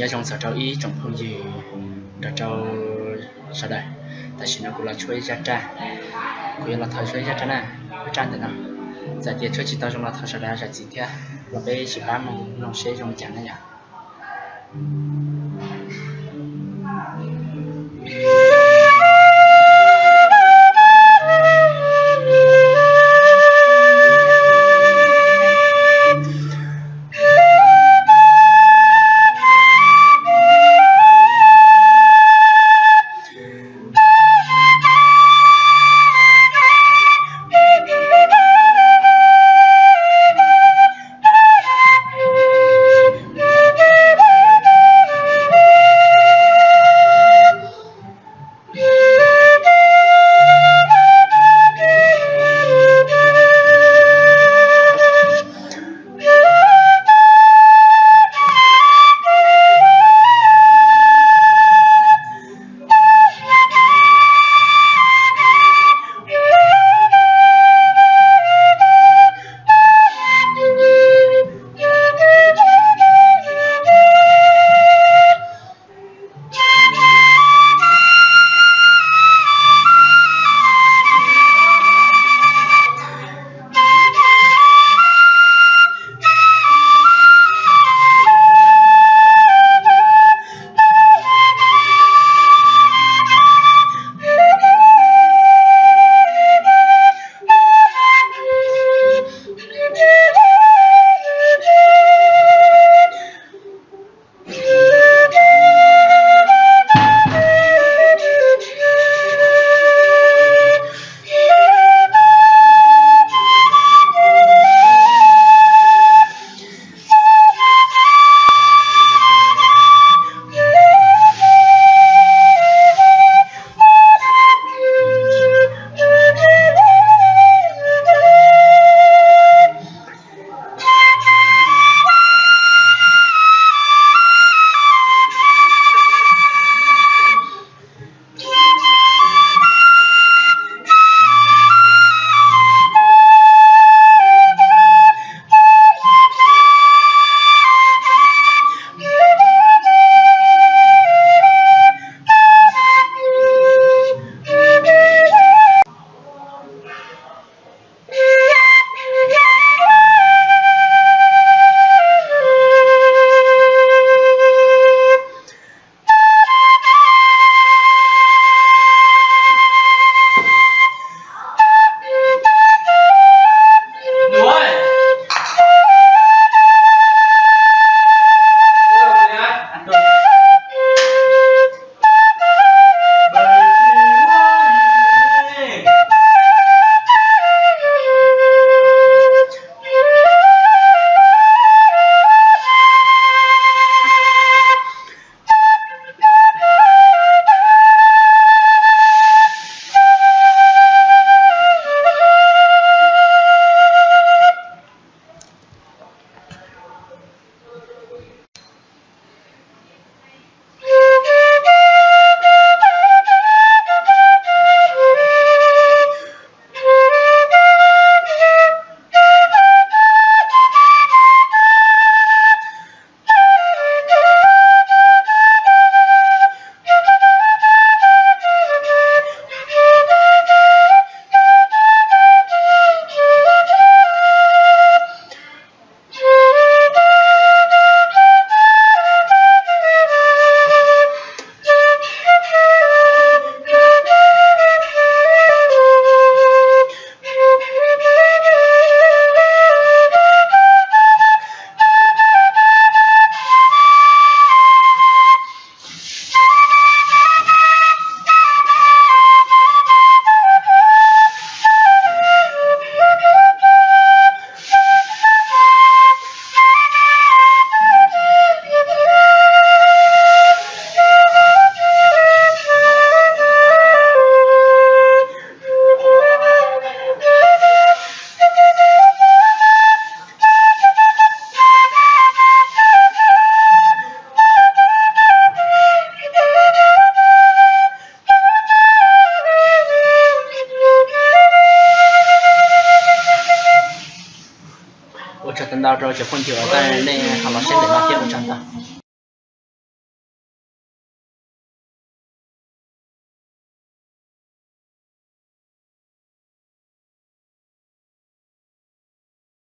Nyob zoo txog rau ib tsoom phooj ywg nrog rau sawv daws. Tam sim no kuv los tshuab ib zaj raj, kuv yuav los thov tshuab ib zaj raj na, ib zaj ntawm no. Txawm tias tshuab tsis tau zoo los thov sawv daws zam txim thiab, los peb sib pab mloog seb zoo li cas na yom. Ua tsaug ntau rau cov phooj ywg uas nej ho los saib ntawm no thiab, ua tsaug ntau.